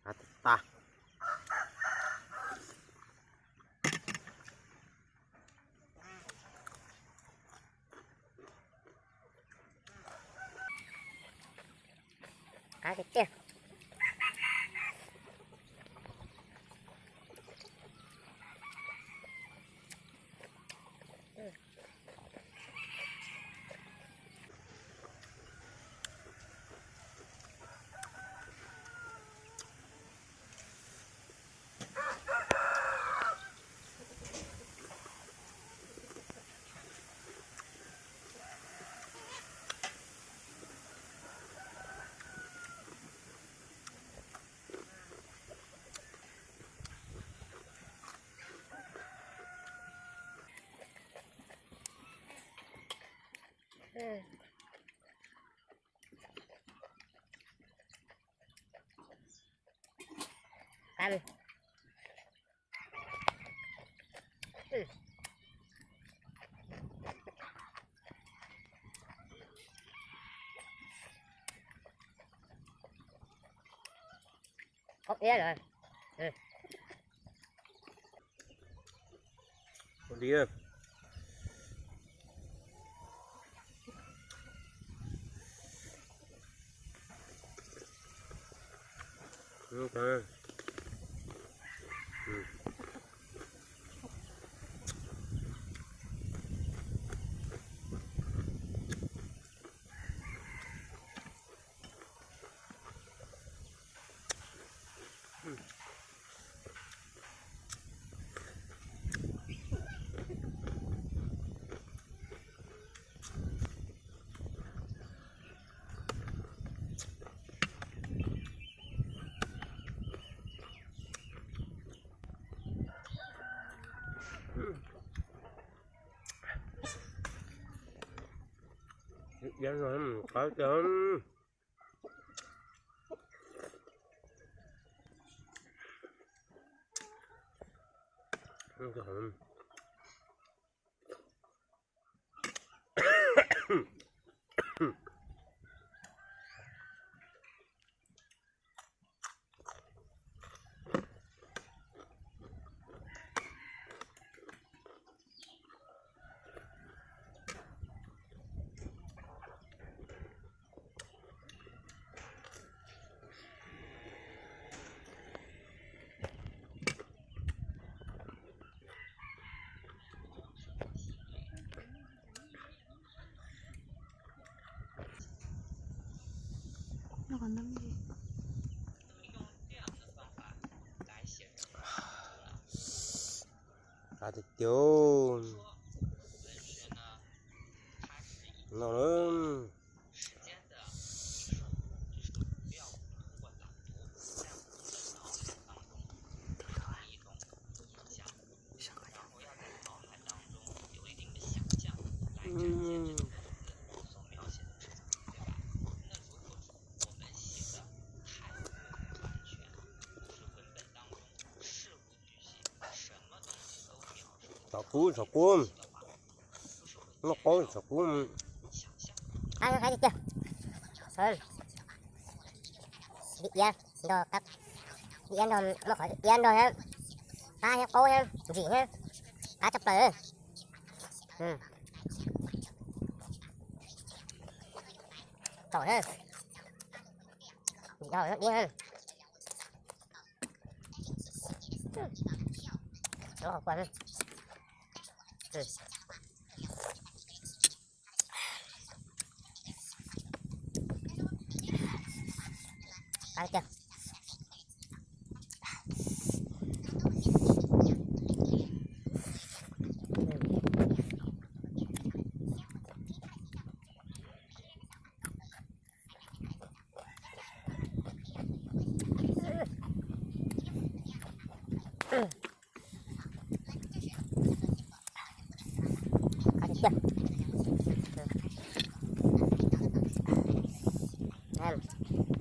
Tas, tas. Qab tiag tiag. Ua li. Iab no qab tiag. Qab tiag tiag no na. Tshav kub, tshav kub, noj qaub tshav kub. Qab, qab tiag tiag. Ib iab nrog, ib iab nrog, muaj qhov ib iab nrog thiab, qab thiab qaub thiab ntsim thiab, qab tshaj plaws. Tsaum na, ntsim dhau dib na. Lov hauv kua na. Qab tiag. Qab tiag tiag.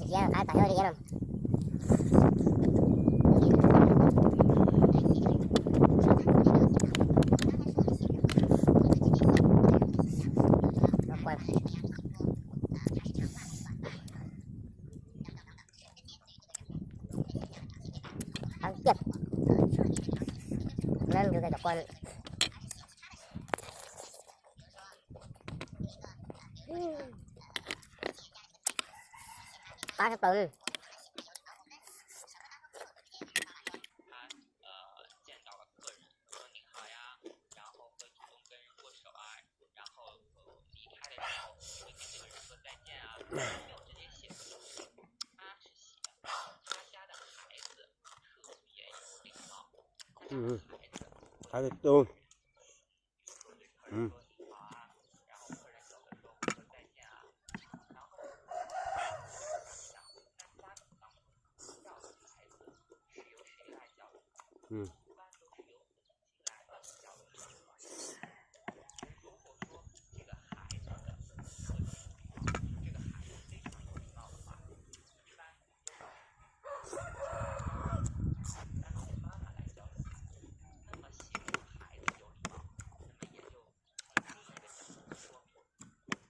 Ib qab tas ib iab no. Cov kua qab sab plaws. Hais tus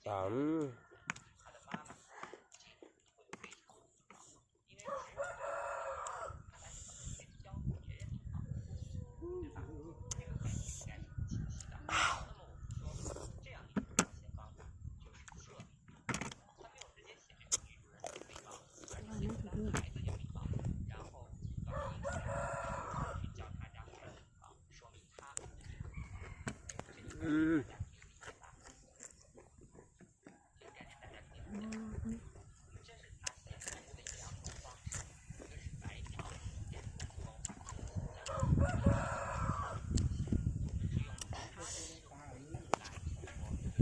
Tam